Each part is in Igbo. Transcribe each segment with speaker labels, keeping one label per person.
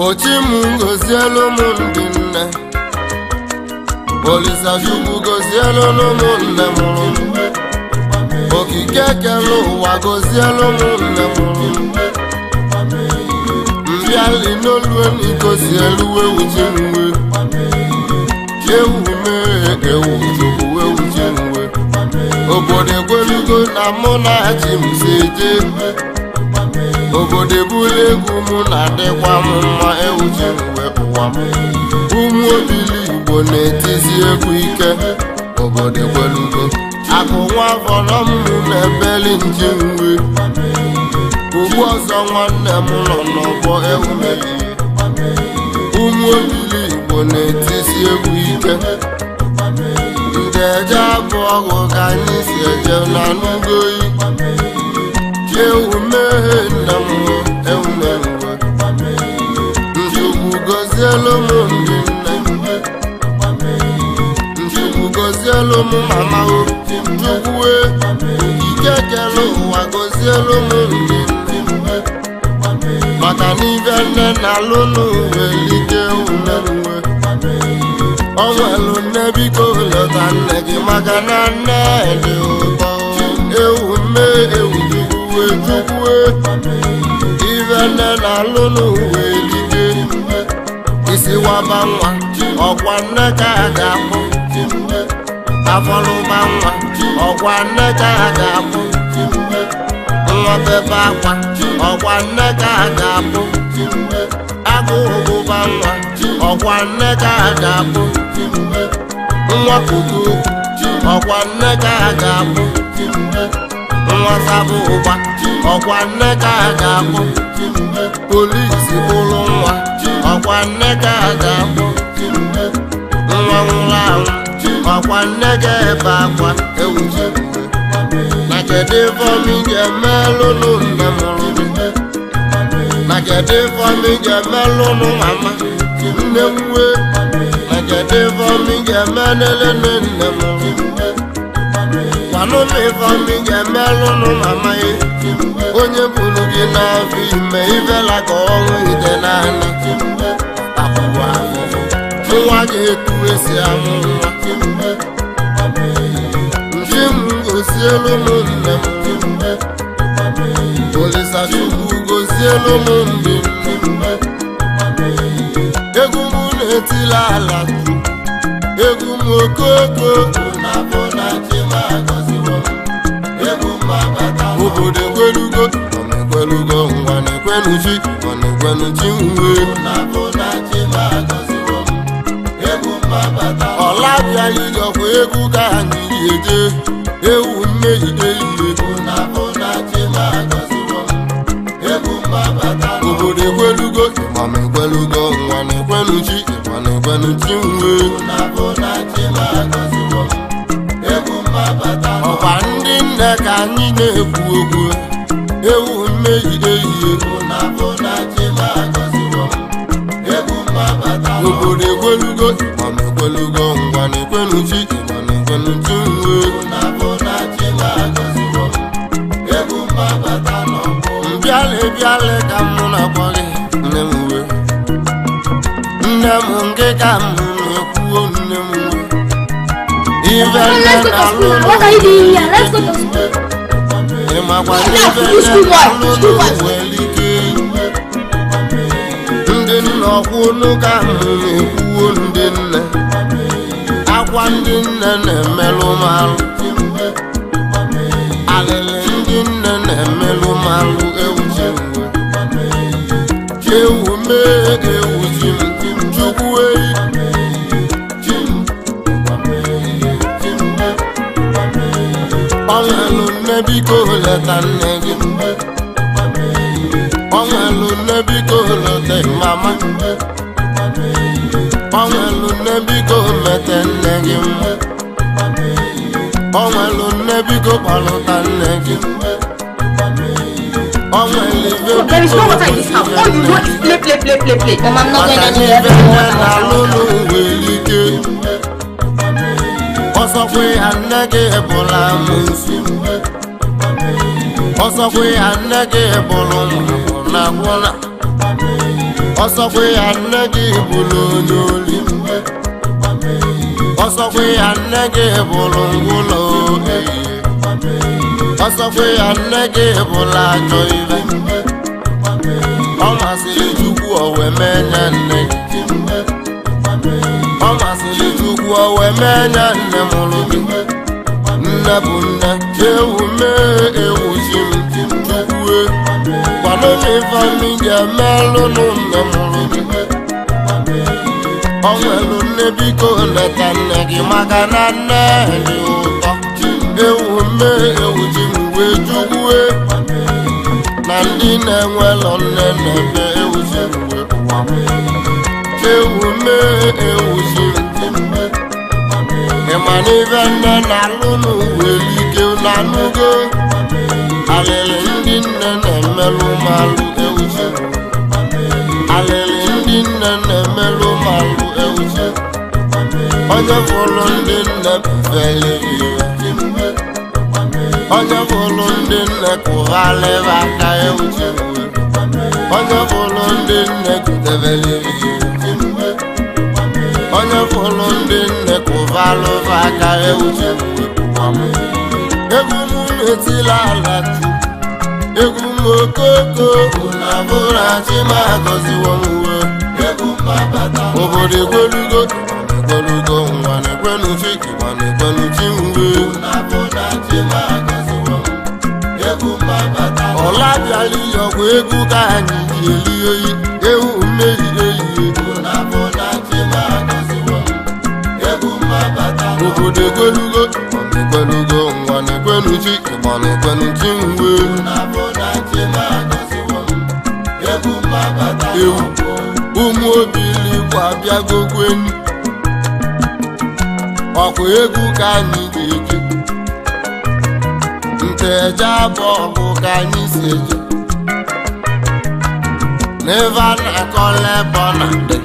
Speaker 1: Ochi m gozielu m ndị nne. Olisa Chukwu gozielu m nne mụrụ m. Okike kere ụwa gozielu m nne mụrụ m. Mbịali n'olu emi gozielu ewu ji nwe. Ewu mee ewu Chukwu ewu ji nwe. Obodo ekwelugo na mụ na chi m si eje. Obodo ebula egwu mụ na-adịkwa m mma ewu ji nwe ụwa m. Ụmụ obili Igbo na-etizi egwu ike. Obodo ekwelugo. Akụ nwa afọrọ m na-ebeli nji nwe. Ugbu ọzọ nwanne m nọ n'ọgbọ ewu melie. Ụmụ obili Igbo na-etisi egwu ike. Ndị eje abụ ọgụ ka anyị si eje na n'ugoyi. Ewu mee nna m ewu mee. Nchukwu gozielu m ndị nne. Nchukwu gozielu m mama o. Chukwu okike kere ụwa gozielu m ndị nne. Maka na ibe nne na-alụ n'uwe like ume nwe. Onwelu nne biko lọta nne gị maka na nne dị ụtọ. Ewu mee ewu Chukwu Chukwu. Ibe nne na-alụ n'uwe like. Isi waba nwa ọkwa nne ka a ga-akpọ. Afọlụba nwa ọkwa nne ka a ga-akpọ. Nwa bebe akwa ọkwa nne ka a ga-akpọ. Agụụgụba nwa ọkwa nne ka a ga-akpọ. Nwa kuku ọkwa nne ka a ga-akpọ. Nwa sabụ ụgba ọkwa nne ka a ga-akpọ. Polisi bụrụ nwa ọkwa nne ka a ga-akpọ. Nwa nwụrụ anwụ ọkwa nne ga-ebe akwa ewu ji nwe. Na kedu ife ọma ị ga-emelụ nne mụrụ gị? Na kedu ife ọma ị ga-emelụ mama nne nwe? Na kedu ife ọma ị ga-emelele nne mụrụ gị? Gwanụ m ife ọma ị ga-emelụ mama ya. Onye buru gị n'afọ ime ifela ka ọnwụ ide naanị. Takwuru afụfụ nwa ga-etu esi amụ nwa. Nchi m gozielu m nne m. Olisa Chukwu gozielu m ndị nne. Egwu m na-etila ala egwu m okoko. Obodo ekwelugo ekwelugo ngwa na-ekwenu chi ọ na-ekwenu chi nwe. Ọla bịara ijọkwa egwu ka anyị eje ewu mmehide ihe. Obodo ekwelugo ịgba ekwelugo ngwa na-ekwenu chi ịgba na-ekwenu chi nwe. Ọkwa ndị nne ka anyị na-ekwu okwu ewu mmehide ihe. Obodo ekwelugo ịgba ekwelugo ngwa na-ekwenu chi ịgba na-ekwenu chi nwe. Mbịalị bịalị ka m na-akpọ gị nne m nwe. Nne m nke ka m na-ekwuo nne m nwe. Ife nne
Speaker 2: Let's go to school
Speaker 1: na-alụ
Speaker 2: now. What are you doing here? Let's go to school.
Speaker 1: Ịmakwa
Speaker 2: Now,
Speaker 1: ife
Speaker 2: you
Speaker 1: nne
Speaker 2: school boy,
Speaker 1: na-alụ
Speaker 2: school boy.
Speaker 1: n'uwe like. Ndị nna ọkwụnụ ka m na-ekwuo ndị nne. Akwa ndị nne na-emelụ m alụ. Alịlị ndị nne na-emelụ m alụ ewu ji nwe. Ewu mee ewu ji m Chukwu eyi. Onwelu nne biko leta nne gị. Onwelu nne biko leta mama. Onwelu nne biko mete nne gị mma. Onwelu nne biko kpọlụta nne gị. Onwelu ife
Speaker 3: There is no
Speaker 1: biko
Speaker 3: water in this house. All you know is play, play, play, play, play.
Speaker 4: Mama, I'm not going
Speaker 1: maka na
Speaker 4: anywhere.
Speaker 1: ife nne na-alụ n'ụwa elike. Ọsọkwa ya nne gị bụla m nsi. Ọsọkwa ya nne gị bụrụ m na gwụna. Ọsọkwa ya nne gị bụrụ onye ori. Ọsọkwa ya nne gị bụrụ ngwụlọ ehihie. Ọsọkwa ya nne gị bụrụ ajọ ibe. Ọ masịrị Chukwu o wee mee nye nne gị. Ọ masịrị Chukwu o wee mee nye nne mụrụ gị. Nne bụ nne, ewu mee ewu chi m Chukwu kwado m ife m ga-emelụ nne mụrụ gị. Ọ nwelu nne biko leta nne gị maka na nne dị ụtọ. Ewu mee ewu chi m wee Chukwu na ndị na-enwelọ nne na-eme ewu chi m wee ụwa m. Ewu mee ewu chi m. Ịma na ife nne na-alụ n'ụwa elike na-anụgo. Alịlị ndị nne na-emelụ malụ ewu chi m. Alịlị ndị nne na-emelụ malụ ewu chi m. Onye fụlụ ndị nne fele iwe. Onye fụlụ ndị nne kụghalịba aka ewu chi m. Onye fụlụ ndị nne kutebele iwe. Onye fụlụ ndị nne kụvalụva aka ewu chi m. Egwu m etila ala Chukwu. Egwu m okoko na bụrụ achị ma gọziwo m uwe. Obodo egwelugo egwelugo nwa na-ekwenu chi ịgba na-ekwenu chi uwe. Ọla bịala iyọkwa egwu ka anyị ji eli oyi ewu mmehie ehihie. Obodo egwelugo egwelugo nwa na-ekwenu chi ịgba na-ekwenu chi uwe. Ewu ụmụ Obiligbo abịagokweni. Ọkwa egwu ka anyị ga-eje. Nteje abụ ọgụ ka anyị si eje. N'ebe a na-akọla ebe ọ na-adị.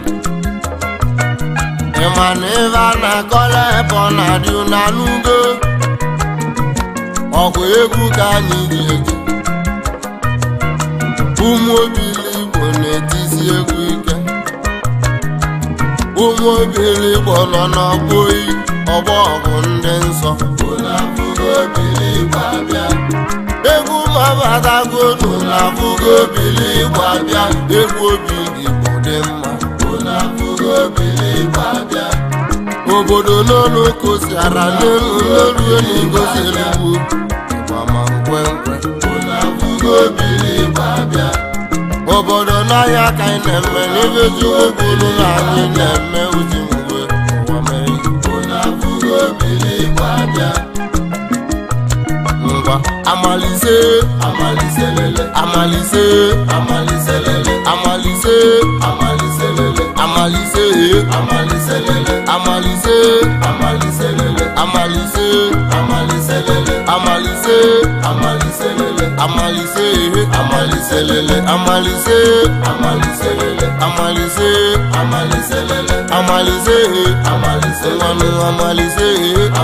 Speaker 1: Ịma na ebe a na-akọla ebe ọ na-adị unu anụgo. Ọkwa egwu ka anyị ga-eje. Ụmụ Obiligbo na-etisi egwu ike. Ụmụ Obiligbo nọ n'ọgbọ oyi ọgbọ ọgụ ndị nsọ. Egwu mabatago n'afụgo Obiligbo abịa. Egwu Obiligbo dị mma. Obodo n'olu kosiara n'elu n'olu n'egosi elugwu. Ịgba ma nkwenkwe. Obodo n'ahịa ka anyị na-eme n'ebe Chukwu kwuru na anyị na-eme uji mgbe ụwa mere. Ngwa amalise amaliselele amalise amaliselele amalise amaliselele amalise amaliselele amalise amaliselele amalise amaliselele amalise amaliselele amalise amaliselele amalise amaliselele amalise amaliselele amalise amaliselele amalise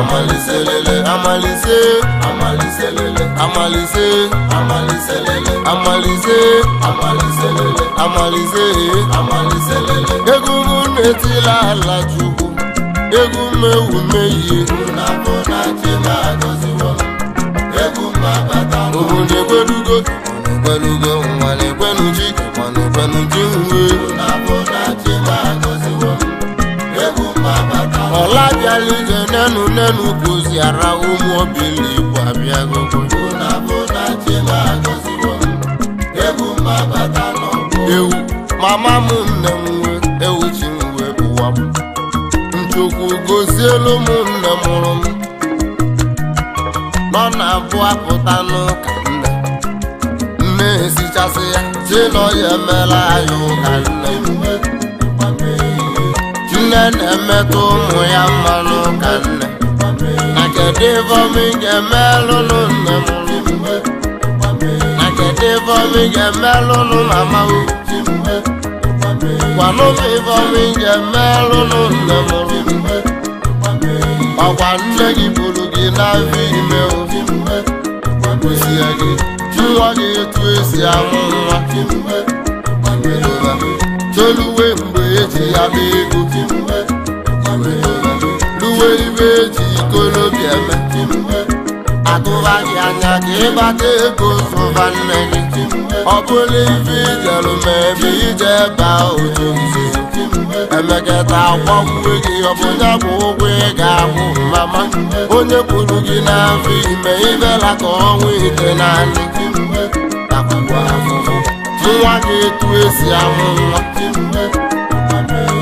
Speaker 1: amaliselele amalise amaliselele amalise amaliselele amalise amaliselele amalise amaliselele. Egwu m etila ala Chukwu. Egwu m ewu mehie. Obodo egwelugo egwelugo nwa na-ekwenu chi ịgba na-ekwenu chi uwe. Ọla bịala ije nenu nenu kụziara ụmụ Obiligbo abịagogo. Ewu mama m nne m wee ewu chi m wee ụwa m. Nchukwu gozielu m nne mụrụ m. Nọ na-abụ apụta n'ụka nne. Nne esichasị ya chi nọ ya emela ya ụka nne. Nne na-emetụ ụmụ ya mma n'ụka nne. Na kedu ife ọma ị ga-emelụnụ nne mụrụ m? Na kedu ife ọma ị ga-emelụnụ mama o? Gwanụ m ife ọma ị ga-emelụnụ nne mụrụ m. Ọkwa nne gị buru gị n'afọ ime o. Gosi ya gị nwa gị etu esi amụ nwa. Toluwe mgbe eji ya bụ ego. Luwe ibe eji ikolobịa eme. Atụba gị anya ka ịgbata ego zụba nne gị. Ọ bụla ife ijeru ma ebe ije baa otu nzuzo. Emeketa akwagbuo gị, ọ bụ ya bụ ụgwọ ị ga-akwụ mama. Onye kwuru gị n'afọ ime ibela ka ọnwa ite naanị. Nwa gị etu esi amụ nwa.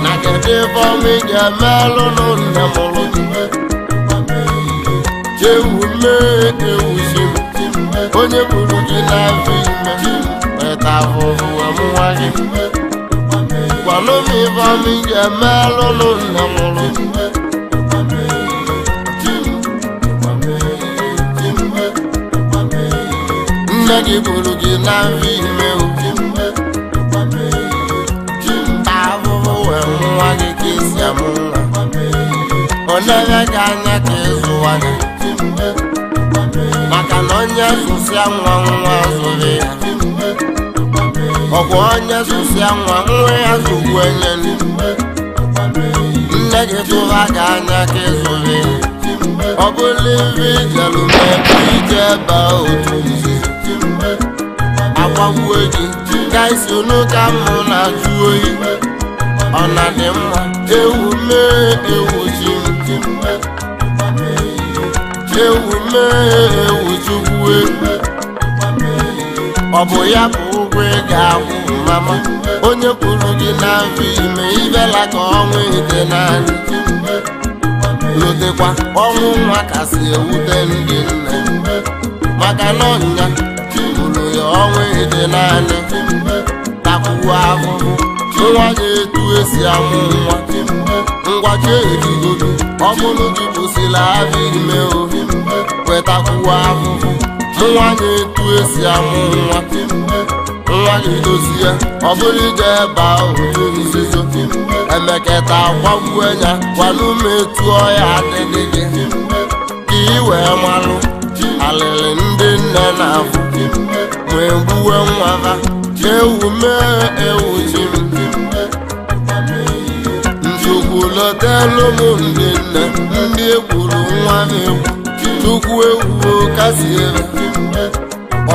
Speaker 1: Na kedu ife ọma ị ga-emelụ nne mụrụ gị? Ewu mee ewu ji m. Onye kwuru gị n'afọ ime weta ahụhụ nwa gị. Gwanụ m ife ọma ị ga-emelụ nne mụrụ gị. Nne gị buru gị n'afọ ime ahụhụ wee nwa gị ka esi amụ nwa. Ọ na-enye gị anya ka ịzụwa gị. Maka na onye zụsịa nwa nwa zụrụ ya. Ọkwa onye zụsịa nwa nwa ya zụgbu enye nne gị tụba gị anya ka ịzụrụ ya. Ọ bụla ife ijeru ma ebe ije baa otu nzuzo. Agbagbuo gị ka isi n'ụka mụ na-ajụ oyi. Ọ na dị mma ewu mee ewu ji m. Ewu mee ewu chukwu. Ọ bụ ya bụ ụgwọ ị ga-akwụ mama. Onye kwuru gị n'afọ ime ibela ka ọnwa ite naanị. Lotekwa ọnwụ nwa kasị ewute ndị nne. Maka na ọnya kwuru ya ọnwa ite naanị. Takwuo ahụhụ nwa ga-etu esi amụ nwa. Ngwachi ejigodo ọ bụrụ gị kwụsịrị afọ ime o. Wetakwuo ahụhụ nwa ga-etu esi amụ nwa. Nwa gị dozie ọ bụrụ ije baa otu nzuzo. Emeketa kwagbuo ya gwanụ m etu ọya adịdị gị. Ka ị wee malụ alịlị ndị nne na-afụ. Wee gbuwe nwa ha. Ewu mee ewu ji m. Nchukwu lọtelu m ndị nne ndị ekwuru nwa m egwu. Chukwu ewuo kasiere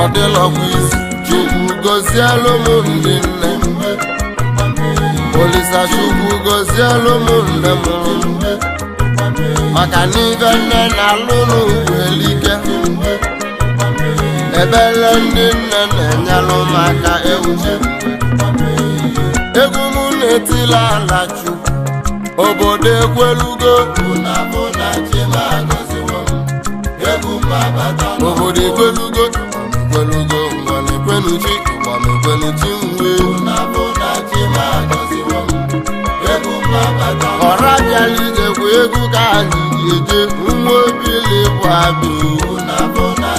Speaker 1: ọ dịlọkwa isi. Chukwu gọzielu m ndị nne. Olisa Chukwu gọzielu m nne m. Maka na ife nne na-alụ n'ụwa elike. Ebele ndị nne na-enyelụ m aka ewu. Egwu m na-etila ala Chukwu. Obodo ekwelugo. Obodo ekwelugo. Ekwelugo ngwanekwenuchi ngwanekwenuchi nwe. Ọra bịala ijekwa egwu ka anyị ji eje. Nwa obili bụ abịa.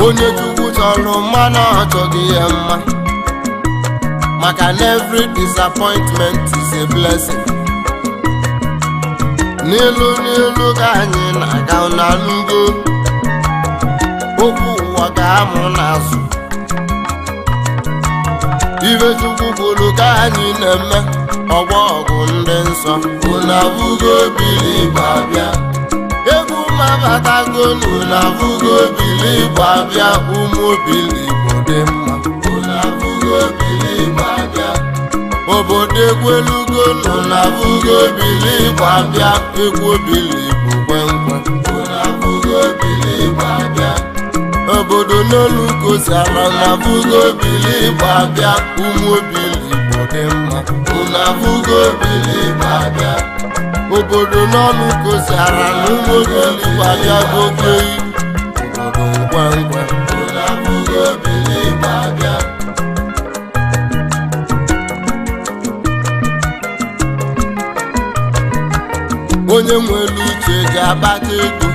Speaker 1: Onye Chukwu chọrọ mma na ọ chọghị ya mma. Maka na every disappointment is a blessing. N'ilu n'ilu ka anyị na-aga na ngo. Okwu ụwa ga-amụ n'azụ. Ibe Chukwu kwuru ka anyị na-eme. Ọgbọ ọgụ ndị nsọ. Unu abụgo bili abịa. Egwu mabatago unu abụgo bili abịa. Ụmụ obili Igbo dị mma. Unu abụgo bili abịa. Obodo ekwelugo unu abụgo bili abịa. Egwu obili Igbo kwenkwe. Unu abụgo bili abịa. Obodo n'olu kosara unu abụgo bili abịa. Ụmụ obili Igbo dị mma. Unu abụgo bili abịa. Obodo n'ọnụ kosara na ụmụ obili Igbo abịa gote. Obodo nkwenkwe. Unu abụgo bili abịa. Onye nwere uche ga-akpata ego.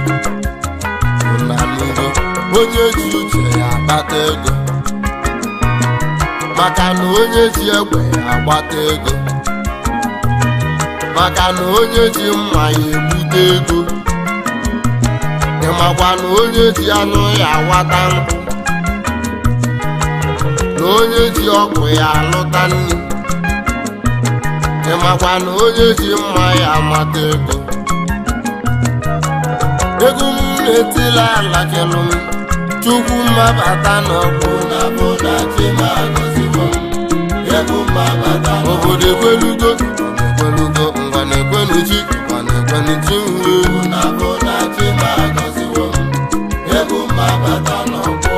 Speaker 1: Onye ji uche ya akpata ego. Maka na onye ji egbe ya agbata ego. Maka na onye ji mma ya egbute ego. Ịmakwa na onye ji anụ ya awata nkwụ. Na onye ji ọgwụ ya alụta nri ịmakwa na onye ji mma ya amata ego egwu m na-etila ala kelụ m Chukwu mmabata n'ọgbụ na bụ na chi ma gọziwo m egwu mmabata obodo ekwelugo ekwelugo ngwa na-ekwenu chi ngwa na-ekwenu chi nwe na bụ na chi ma gọziwo m egwu mmabata n'ọgbụ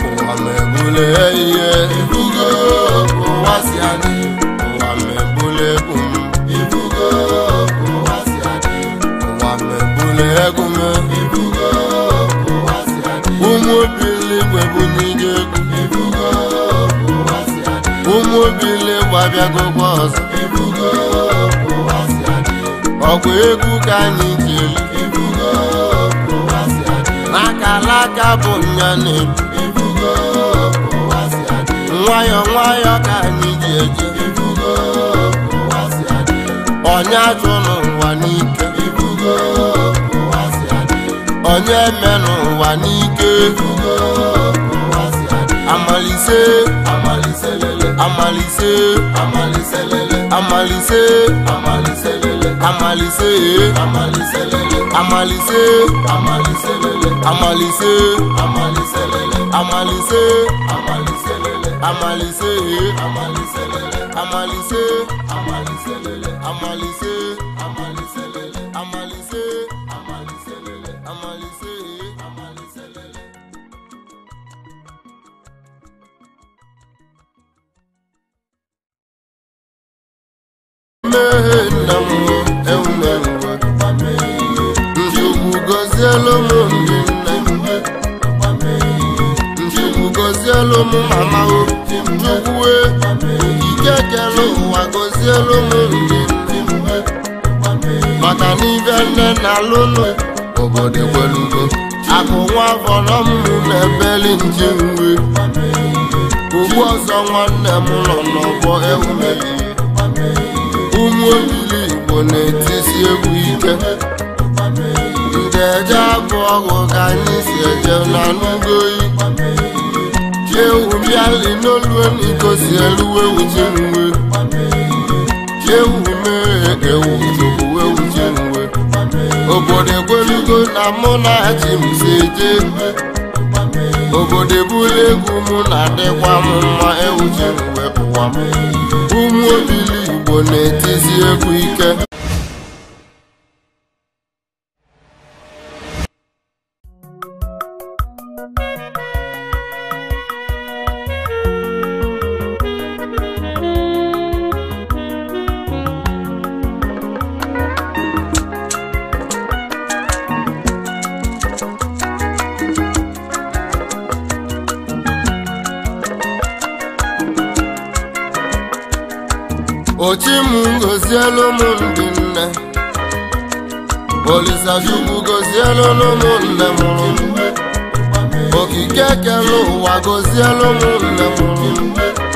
Speaker 1: ụwa mebule ihe ibugo ụwa si adị ụwa mebule egwu m ibugo ụwa si adị ụwa mebule egwu m ibugo ụwa si adị ụmụ obiligwe bụ n'ije egwu ibugo ụwa si adị ụmụ obiligwe abịagokwa ọzọ ibugo ụwa si adị ọgwụ egwu ka anyị ji elu ibugo ụwa si adị n'aka alaka bụ nya na-ebu ibugo ụwa si adị nwayọ nwayọ ka anyị ji eje ibugo ụwa si adị onye ajụ n'ụwa n'ike ibugo ụwa si adị onye eme n'ụwa n'ike ibugo ụwa si adị amalise amalise lele amalise amalise lele amalise amalise lele amalise amalise lele amalise amalise lele amalise amalise lele amalise amalise lele amalise amalise lele amalise amalise lele amalise amalise lele amalise amalise lele amalise amalise lele. Chukwu gọzielu m ndị nne Chukwu gọzielu m mama o Chukwu ike kelu ụwa gọzielu m ndị nne maka na ibe nne na alụnụ obodo ekwelugo akụ nwa afọrọ m na-ebeli nje nwe ugbu ọzọ nwanne m nọ n'ọgbọ ewumeli ụmụ obili Igbo na-etisi egwu ike ndị eje abụ ọgwụ ka anyị si eje na n'ugoyi ewu bịali n'olu n'iko si elu ewu ji nwe ewu mee ewu chukwu ewu ji nwe obodo ekwelugo na mụ na chi m si eje obodo ebula egwu mụ na-adịkwa m mma ewu ji nwe ụwa m ụmụ obili Igbo na-etisi egwu ike. Ochi m gozielu m ndị nne Olisa Chukwu gozielu m nne mụrụ m Okike kelu ụwa gozielu m nne mụrụ m